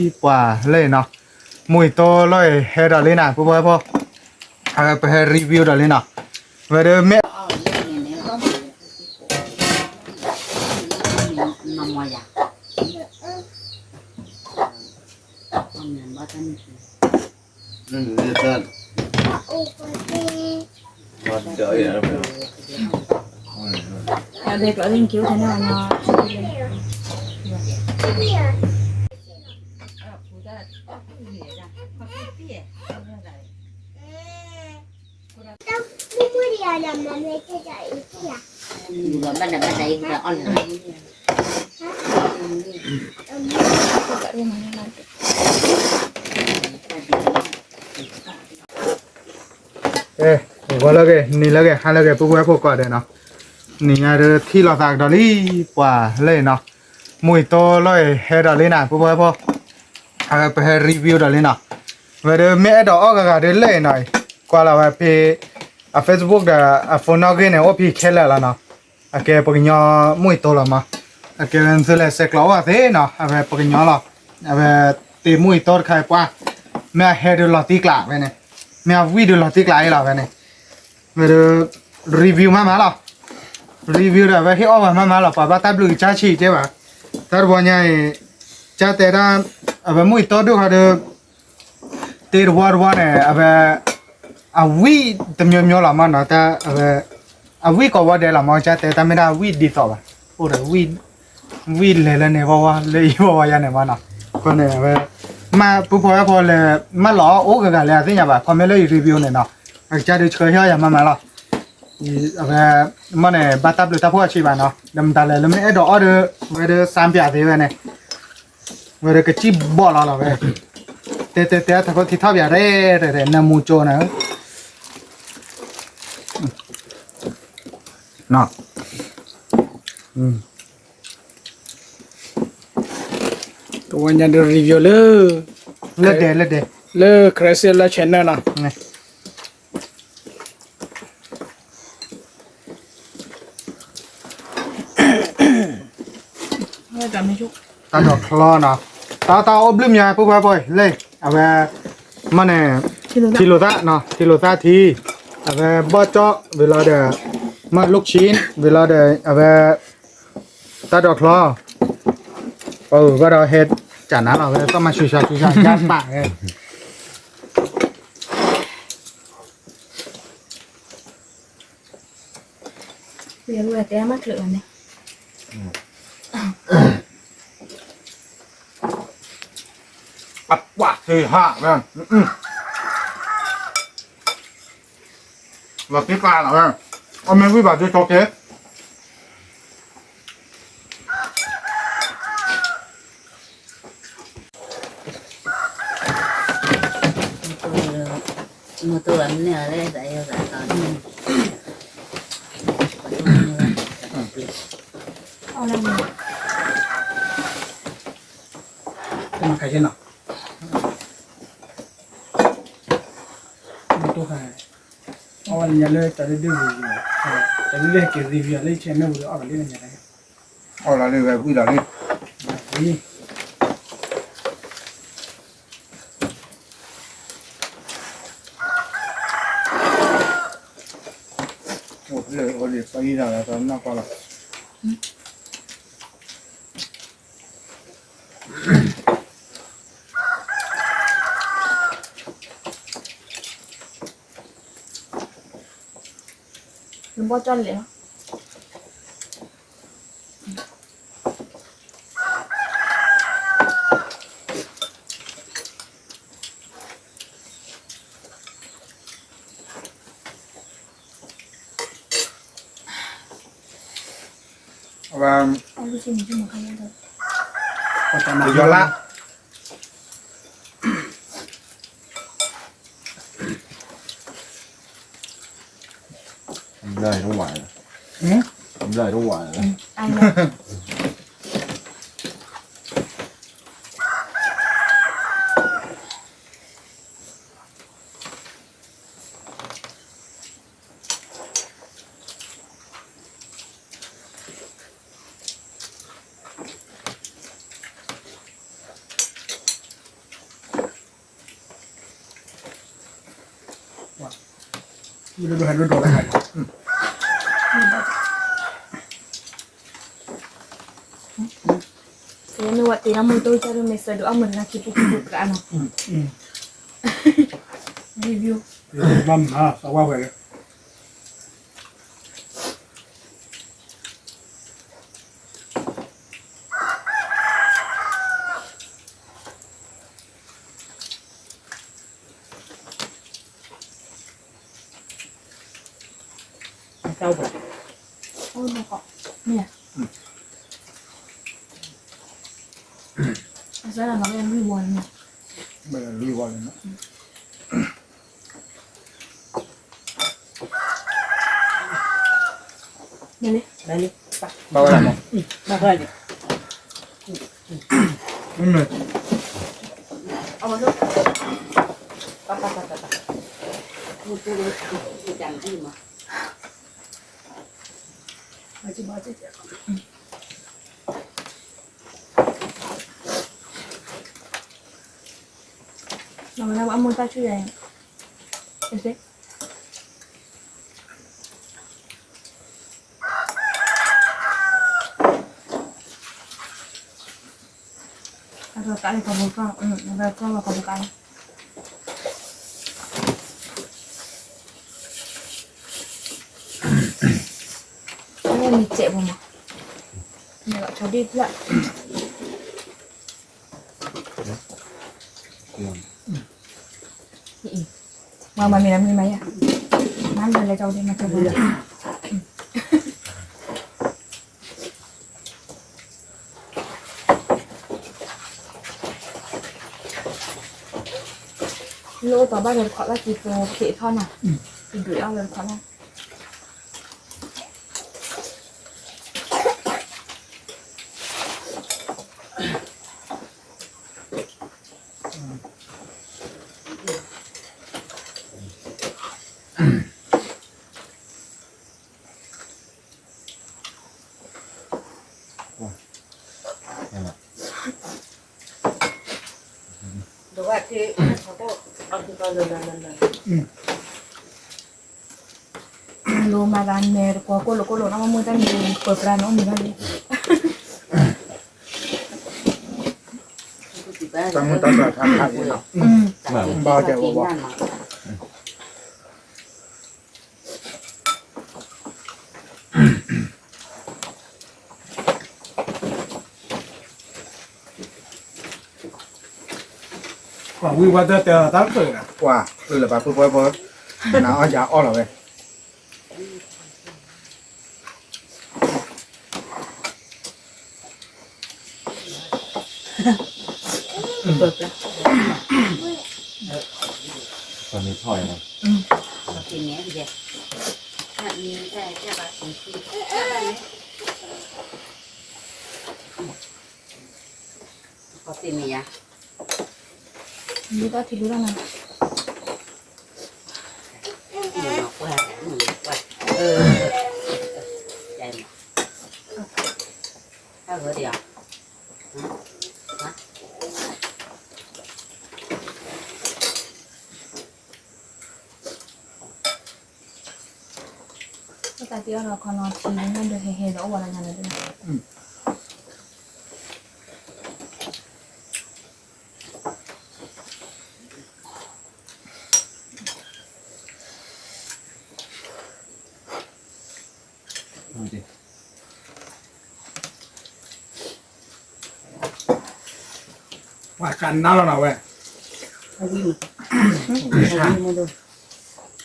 ပှၤလၢအံၤနီၤ, မူအံၤတိလီၢ်အံၤဟဲဒီးလံနၤ ပှၤဖိဝဲၢ်ဖိ, အဝဲပဟဲ review ဒီးလံနီၤ, ဝဲဒၣ်မ့ၢ် ဂီၤလၢအဂ့ၤ နံၤလၢအဂ့ၤ ဟါလၢအဂ့ၤ ပုၢ်ဖိဝဲၢ်ဖိကိးဂၤဒဲးနီၤ, နံၤညါဒုးထံၣ်လိာ်သးကဒီးလံ ပှၤလၢအံၤနီၤ, မူအံၤတိလီၢ်အံၤဟဲဒီးလံနၤ ပုၢ်ဖိဝဲၢ်ဖိ, အဝဲပဟဲ review ဒီးလံနီၤ, ဝဲဒၣ်မ့ၢ်အဲၣ်ဒိးအီၣ်ဂၤဂၤဒုးလၢအံၤနီၤ, ကွၢ်လီၤဝဲဖဲ အ Facebook ဒီးအ phone နီၣ်ဂံၢ်န့ၣ် အိၣ်ဖဲခဲလၢာ်လီၤနီၤ, အကဲပကညီမူအံၤတိလီၤမး, အကဲဝဲသုလဲၤဆဲးကျိးအိၣ်အသ့နီၤ, အဝဲပကညီလီၤ, အဝဲတ့မူအံၤတိတခါအံၤပှၢ်, မ့ၢ်အဟဲဒုးလီၤတံၢ်ကျးဝဲန့ၣ်, မ့ၢ်အဝံၣ်ဒုးလီၤတံၢ်ကျးအံၤလီၤဝဲန့ၣ်, ဝဲဒၣ် review မးမးလီၤ, review ဒီးအဝဲဟ့ၣ်အီၣ်ဝဲမးမးလီၤ, ပှၤဘၣ်တၢ်ဘျုးကစၢ်ဆံးကဲဘၣ်, တၢ်တဘျီညါအံၤ ကၢ်တဲဒၣ် အဝဲမူအံၤတိဒုးခီဒုး တ့တဝီတဝီန့ၣ် အဝဲ အဝံၣ်တမျိုးမျိုးလီၤမးနီၤ, တၢ်အဝဲ အဝံၣ်ကိးဝီဒဲးလီၤမး, ကၢ်တဲတၢ်မ့ၢ်ဒၣ်ဝံၣ်ဒ်သိးဘၣ်, အိၣ်ဒီးဝံၣ် ဝံၣ်လဲၤလၢန့ၣ်ဝီဝီ လၢအံၤဝီဝီယါန့ၣ်မးနီၤ, အဃိန့ၣ် အဝဲ မ့ၢ်ပုၢ်ဖိဝဲၢ်ဖိလဲၤ မ့ၢ်လီၤအိၣ်ဂၤဂၤလၢအသ့ၣ်ညါဘၣ် comment လၢအံၤ review န့ၣ်နီၤ, အကစၢ်ဒုးဆှၢဟ့ၣ်အီၣ်ယၤမးမးလီၤ, အဝဲ မ့ၢ်န့ၣ် ဘၣ်တၢ်ဘျုးတၢ်ဖှိၣ်အဆံးဘၣ်နီၤ, ဒီးမတၤလဲၣ်လၢမ့ၢ်အဲၣ်ဒိးအီၣ်ဒီး ဝဲဒၣ်စၢ်ပၠးသ့ဝဲန့ၣ် ဝဲဒၣ်ကစံၣ်ဘီၣ်လီၤလီၤဝဲ, တဲတဲတဲထီၣ်ဖိထံထီၣ်ပၠးရဲၣ် တဲတဲ နၢမူကၠိနၤ, တဝီညါဒုး review လၢ လၢဒဲးလၢဒဲး လၢ Crazy လၢ channel နီၤ. တၢ်ဒိးချီနီၤ, တၢ်တၢ်အိၣ်ဘျုးမး ပုၢ်ဖိဝဲၢ်ဖိ လၢ အဝဲ မ့ၢ်န့ၣ် ထံလိာ်သၣ်နီၤ, ထံလိာ်သၣ်ထံ, အဝဲဘီၣ်ကၠီၣ်ဝံၤလီၤဒီး မ့ၢ် လုၢ်ခ့ၣ် ဝံၤလီၤဒီး အဝဲ တၢ်ဒိးချီ, ပှၤအုၣ်ဘၣ်ဒီးဟဲကနၤလီၤ ဝဲသီၣ်မၤဆူၣ်ဆူၣ်ဆူၣ်ဆူၣ် ယါပာ်ဝဲ တဲမးချုးန့ၣ် အပှၤသ့ဟးဝဲ, လီၤတံၢ်ကျါလီၤဝဲ, အမ့ၢ်ဝံၣ်ဘၣ်ဒုးဆိက့ၤ တမ့ၢ်ခါဆ့နီၤ, မ့ၢ်တိၢ်ခါ, အီၣ်ဝဲလၢညါလၢတၢ်ဒုးဒုးဝံၤ, တၢ်ဒုးဒုးဟဲက့ၤ review လၢယဆဲးမ့ၢ်ဝံၤဒီး အီၣ်ဘၣ်လံလၢညါတၢ်, အီၣ်လီၤလံဝဲဝံၤလီၤလံ. အိၣ်လၢအီၤဒံး ပှၤအံၤဒၣ်လၢတၢ်နၢ်ပၢၢ်လီၤ. နဘီၣ်ကၠီၣ်လဲၣ်လီၤ. အဝဲ ယီၤလၢ ဘျၢၣ်တဝါ, ဘျၢၣ်တဝါ. မ့ၢ်ဒိၣ်ဟဲဒိၣ်ဒိၣ်လၢ ကဲမ့ၢ်ဝဲတ့လၢမုၢ်တိၢ်ကၢ်ဒိၣ်မ့ၢ်စၢၤဒုး အီၣ်မုၢ်တဂၤခံပူၤခံပူၤကြၢးနီၤ review ဘၣ်မၤသးဝါဝဲလၢ အတၢ်ဝဲ အိၣ်နီၢ်ကီၢ် မ့ၢ် အစဲလီၤနီၤ ဘဲလွံၢ်ဝီန့ၣ် ဘဲလွံၢ်ဝီန့ၣ်နီၤ ဘဲလံ ဘဲလံ ဘၣ်ဝဲလီၤနီၤ ဘၣ်ဝဲလံ မ့ၢ် အဝဲ ပၢ်ပၢ်ပၢ်ပၢ် မ့ၢ် နမ့ၢ်အမိၢ်တၢ်ဆူၣ်ယဲၢ် တစ့ အကီၢ်လၢကီၢ်ပူၤကီၢ် အကီၢ်လၢကီၢ်ပူၤကီၢ် မ့ၢ်စဲးပူၤမး မ့ၢ်လီၤဆီဒံၣ်ဖျၢၣ် မၤမၤမ့ၢ်လၢမ့ၢ်မၤယၤ မၤလၢလဲၤကီဒ့မၤကီဘၣ် လၢအိၣ်တီဘၣ်ဒီးတခီဘၣ်က့ၤက့ၤထီၣ်နီၤ ကဒုးအီၣ်လၢတခီဘၣ် လိမၤသးနဲတကွၢ်ကိၣ်လိာ်ကိၣ်လိာ်နီၤ မ့ၢ်တၢ်န့ၣ် ပၢပြးနီၤမ့ၢ်ဘၣ်လံ တၢ်မုၢ်တၢ်ဘၣ်တၢ်ဖးန့ၣ်နီၤ ဘၣ်ကဲဝဲဝဲ ပှၤဝံဝဲတၢ်တဲတၢ်တဖျၢၣ်န့ၣ် ပှၤ ဖျၢၣ်လၢပှၤဖုဖၢဖၢ နအီၣ်ယၤအီၣ်လီၤဝဲ ပှၤမ့ၢ်ထီၣ်ယၤလီၤ မ့ၢ်တၢ်ထံၣ်လိၣ်တၢ်နၤ တၢ်တ့အီၣ်ဒီးခီနီၤထံန့ၣ် မ့ၢ်ဒိးဟဲဟဲဒီးအိၣ်ဝဲလၢညါလၢဒၣ် ပှၤကနါလီၤနၤဝဲ အဝံၤမး အဝံၤမးဒိၣ်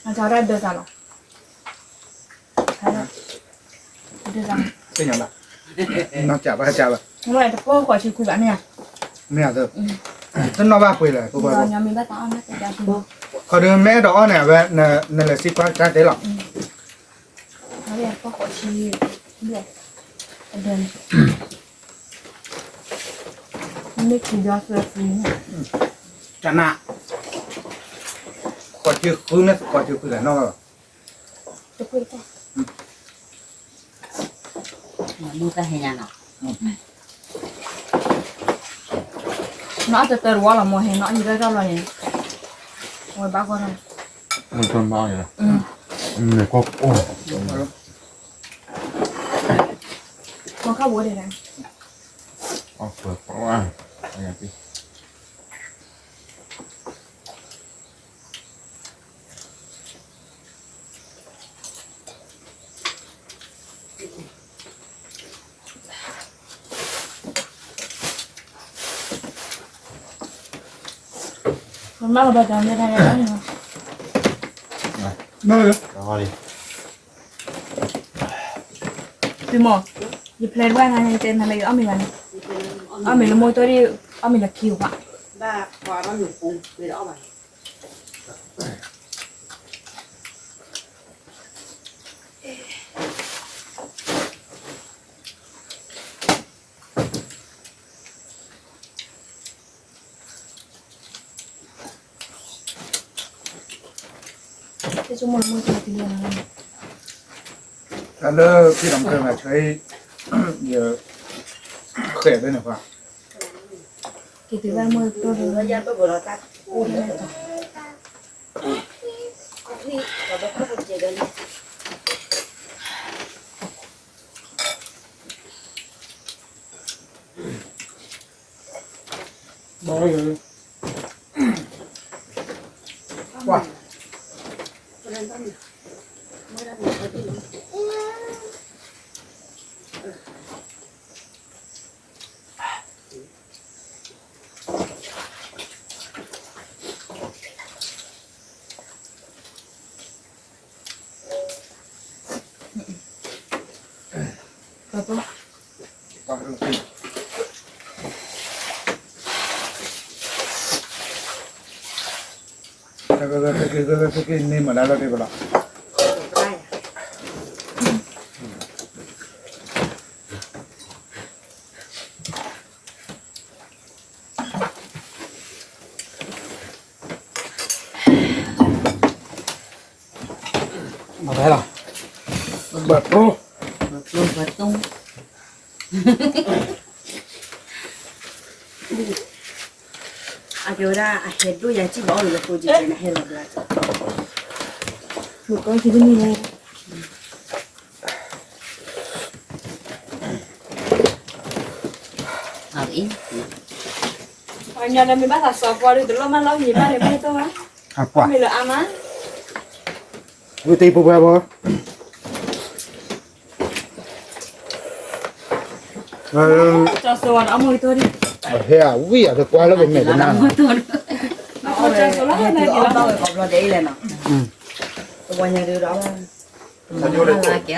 အတၢ်ဒၢးသးလီၤ ဒၢးသး သ့ၣ်ညါဘၣ် နီၢ်ကၢ်ဘၣ်ကၢ်ဘၣ် မ့ၢ်တပီၢ်ဃီၤဆံခွံဘၣ်မ့ၢ်ဧါ မ့ၢ်ဧါသ့ တနီၣ်ဘၣ်ပှ့ၤလၢၤ ပှၤ ခီဒုးမ့ၢ်အဲၣ်ဒိးအီၣ်န့ၣ် အဝဲ နလဲၤစံးကွၢ်တၢ်တဲလီၤ ပီၢ်ဃီၤဆံ အဒၢးန့ၣ် မ့ၢ်ခံဒီသၢသံန့ၣ် ကနၣ် ဃီၤဆံဃုမ့ၢ်ဃီၤဆံဃုလၢနီၢ်လီၤ တပှ့ၤတပှ့ၤ မ့ၢ်တၢ်ဟဲညါနီၤ နီၢ်အတတၢတဝီလီၤ မိၢ်ဟဲနီၢ်အံၤတၢ်လီၤန့ၣ် ဝဲဘၣ်ဂီၢ်ထီၣ် မ့ၢ်တမၤအီၤန့ၣ် န့ၣ်ကအိၣ်, မခါဝဲဒၣ်, အီၣ်ပှဲၤပှဲၤ, မ့ၢ်လၢဘၣ်တၢ်မ့ၢ်တၢ်န့ၣ်, မ့ၢ်လၢ သုမီၤ, ယ plan ဝဲနၤန့ၣ် တဲနၤလၢယအီၣ်မ့ၤဘၣ်န့ၣ်, အီၣ်မ့ၤလၢမိၢ်တိၢ်ဒံး, အီၣ်မ့ၤလၢခံဝဲ, တၢ်လၢဖံးလီၤမုၢ်ကၢၢ်မးဆၢအံၤ, ယ ဃဲးဖဲန့ၣ်ပှၤ, က့ၤတုၤဘၣ်မိၢ်တိၢ်ဒီး ဘၣ်လီၤ, ဘၣ်တိၢ်, ဘၣ်တိၢ်, ဘၣ်တိၢ်, အကဲဝဲဒၣ် အဟဲဒိၣ်ယၤစံၣ်ဘၣ်အီၣ်လၢကိကဲနဟဲလီၤဘျါ, မုၢ်ကီၢ်ခံတနံၤလဲၣ်. အညီနမ့ၢ်ဘၣ်သးစီၤကွၢ်ဒုး တလိၣ်မးလီၤမံၤဘၣ်န့ၣ် မ့ၢ်တၢ်ဝဲ, အပှၤ, မ့ၢ်လၢအါမး, ဝံၤတံၤပှဲၤပှဲၤဘၣ်, ကၠီၤစိဝဲအမိၢ်ကတိၢ်ဒံး, ဟဲအဝံၣ်အတကွၢ်လၢပမဲာ်တနၢ်, က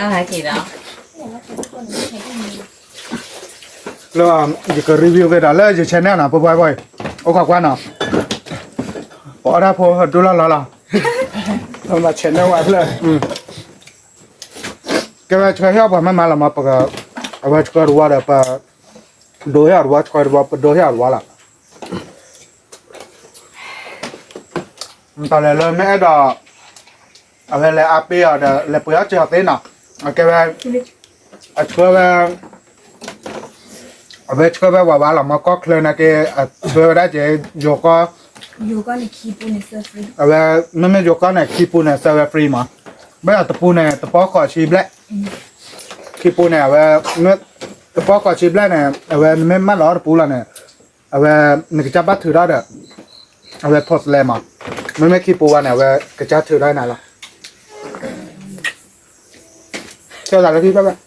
ၠီၤစိလီၤ, လၢယက review က့ၤဒီးလၢယ channel နီၤ ပှၤပှၤပှၤ, အိၣ်ခိးကွၢ်နီၤ, ပအီၣ်တၢ်ဖိဒိၣ်လီၢ်လီၢ်လီၤ, ပမၤ channel ဝဲဖျၢၣ်, ကဲဝဲဆှၢဟ့ၣ်အီၣ်ပှၤမ့ၢ်မၤလီၤမး, အဝဲဆှၢတဝီဒီး ပဒိဟ့ၣ်အီၤတဝီ, ဆှၢတဝီ ပဒိဟ့ၣ်အီၤတဝီလီၤ. တၢ်လဲၤလၢမ့ၢ်အဲၣ်ဒိး အဝဲလဲၤအါပ့ၤအီၤဒီး လဲၤပှ့ၤအီၣ်စၢၤအီၤသ့နီၤ, အကဲဝဲ အဆှၢဝဲ အဝဲဆှၢဝဲဝးဝးလီၤမး ကီၢ်ချၢနာ်က့ အဆှၢဝဲဒၣ်က့ၤ ယိၤကီၢ်, အဝဲ မ့မ့ၢ်ယိၤကီၢ်န့ၣ် ခံပူန့ၣ် ဆှၢဝဲ free မး, ဘၣ်တပူန့ၣ် တပီၢ်ဃိးဆံဘျဲၣ်, ခံပူန့ၣ် အဝဲ တပီၢ်ဃိးဆံဘျဲၣ်န့ၣ် အဝဲနမ့ၢ်မၢလီၤတပူလီၤန့ၣ် အဝဲ နကစၢ်ဘၣ်ထုးထီၣ်ဒီး အဝဲ post လဲမး, မ့မ့ၢ်ခံပူဝဲန့ၣ် အဝဲကစၢ်ထုးထီၣ်နၤလီၤ. ကဲသးလၢခံဘၣ်ဘၣ်,